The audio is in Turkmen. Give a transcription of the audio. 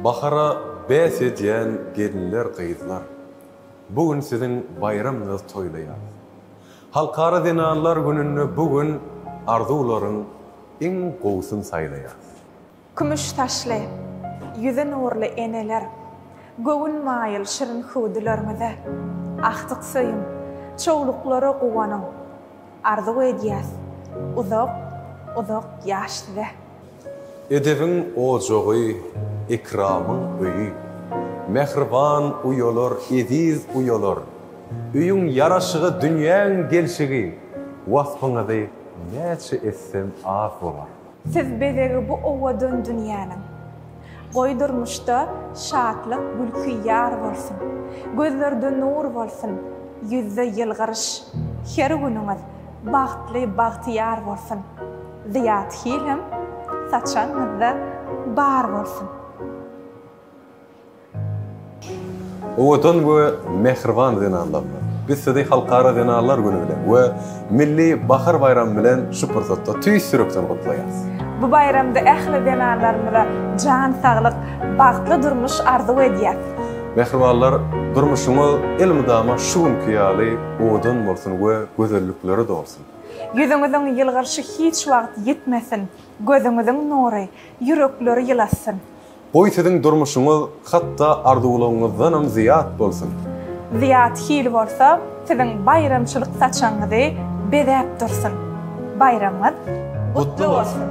Bahara bäs edýän gelinler gyzlar bu gün siziň baýramyňyzy toýlaýas. Halkara zenanlar gününde bu gün arzuwlaryň iň gowusyny saýlaýas. Kümüş saçly, ýüzi nurly eneler, Göwün maýyl şirin hüwdülerňize, Agtyk söýüň, çowluklara guwanyň, Arzuw edýäs uzak, uzak ýaş size. Edebiň ojagy, ekramyň öýi. Mähriban uýalar, eziz uýalar! Öýüň ýaraşygy, dünýäň gelşigi, Waspyňyzy näçe etsem az bolar. Siz bezegi bu owadan dünýäniň. Goý durmuşda şatlyk gülki ýar bolsun. Gözlerde nur bolsun, ýüzde ýylgyryş. Her günüňiz bagtly bagtyýar bolsun. Zyýat hilem saçagyňyzda bar bolsun. Owadan we mähriban zenanlarymyz! Biz sizi Halkara zenanlar güni bilen we Milli bahar baýramy bilen şu pursatda tüýs ýürekden gutlaýarys. Bu baýramda ähli zenanlarymyza jan saglyk, bagtly durmuş arzuw edýäs. Mähribanlar, durmuşyňyz elmydama şu günki ýaly owadan bolsun we gözelliklere dolsun! Ýüzüňiziň ýylgyrşy hiç wagt ýitmesin, gözüňiziň nury ýürekleri ýylatsyn! Goý siziň durmuşyňyz hatda arzuwlaryňyzdanam zyýat bolsun! Zyýat hil bolsa siziň baýramçylyk saçagyňyzy bezäp dursun! Baýramyňyz gutly bolsun!